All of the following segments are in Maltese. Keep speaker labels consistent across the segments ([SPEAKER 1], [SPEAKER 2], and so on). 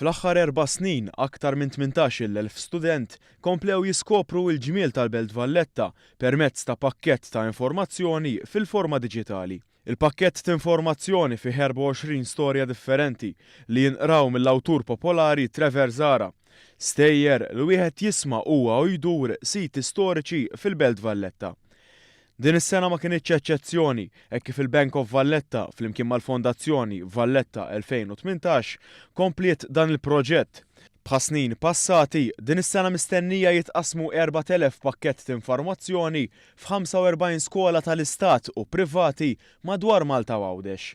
[SPEAKER 1] Fl-aħħar 4 snin, aktar minn 18,000 student komplew jiskopru il-ġmiel tal-Belt Valletta permezz ta' pakkett ta' informazzjoni fil-forma diġitali. Il-pakkett ta' informazzjoni fi 24 storja differenti li jinqraw mill-awtur popolari Trevor Zara. Stejjer li wieħed jisma' huwa u jdur siti storiċi fil-Belt Valletta. Din is-sena ma kienitx eċċezzjoni, hekk kif il-Bank of Valletta flimkien mal-Fondazzjoni Valletta 2018 kompliet dan il-proġett. Bħas-snin passati, din is-sena mistennija jitqasmu 4000 pakkett ta' informazzjoni f'45 skola tal-istat u privati madwar Malta u Għawdex.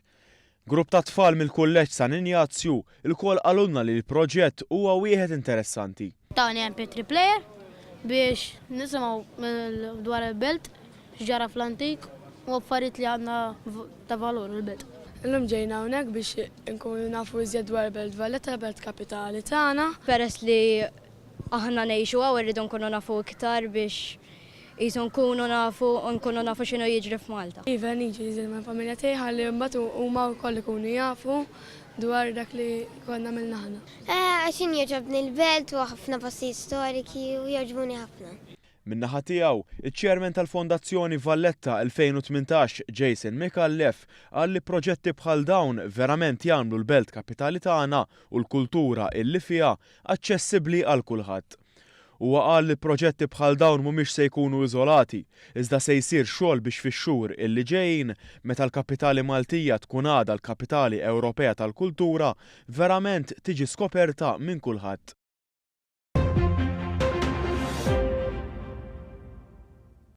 [SPEAKER 1] Grupp ta' tfal mill-Kulleġġ San Injazju ilkoll qalulna li l-proġett huwa wieħed interessanti.
[SPEAKER 2] Tawni MP3 player biex nisimgħu dwar il-belt, x'ġara fl-antik u affarijiet li għandna ta' valur il-belt.
[SPEAKER 3] Illum ġejna hawnhekk biex nkunu nafu iżjed dwar Belt Valletta, belt kapitali tagħna.
[SPEAKER 4] Peress li aħna ngħixu hawn, irridu nkunu nafu iktar biex jisu nkunu nafu x'inhu jiġri f'Malta.
[SPEAKER 3] Iva, niġi iżjed mal-familja tiegħi ħalli mbagħad huma wkoll ikunu jafu dwar dak li konna għamilna aħna.
[SPEAKER 5] Għax jogħġobni l-belt u ħafna postijiet storiki u jogħġbuni ħafna.
[SPEAKER 1] Min-naħa tiegħu, iċ-chairman tal-Fondazzjoni Valletta 2018, Jason Micallef, qal li proġetti bħal dawn verament jagħmlu l-belt kapitali tagħna u l-kultura illi fiha aċċessibbli għal kulħadd. Huwa qal li proġetti bħal dawn mhumiex se jkunu iżolati, iżda se jsir xogħol biex fix-xhur illi ġejjin, meta l-kapitali Maltija tkun għadha l-kapitali Ewropea tal-kultura, verament tiġi skoperta minn kulħadd.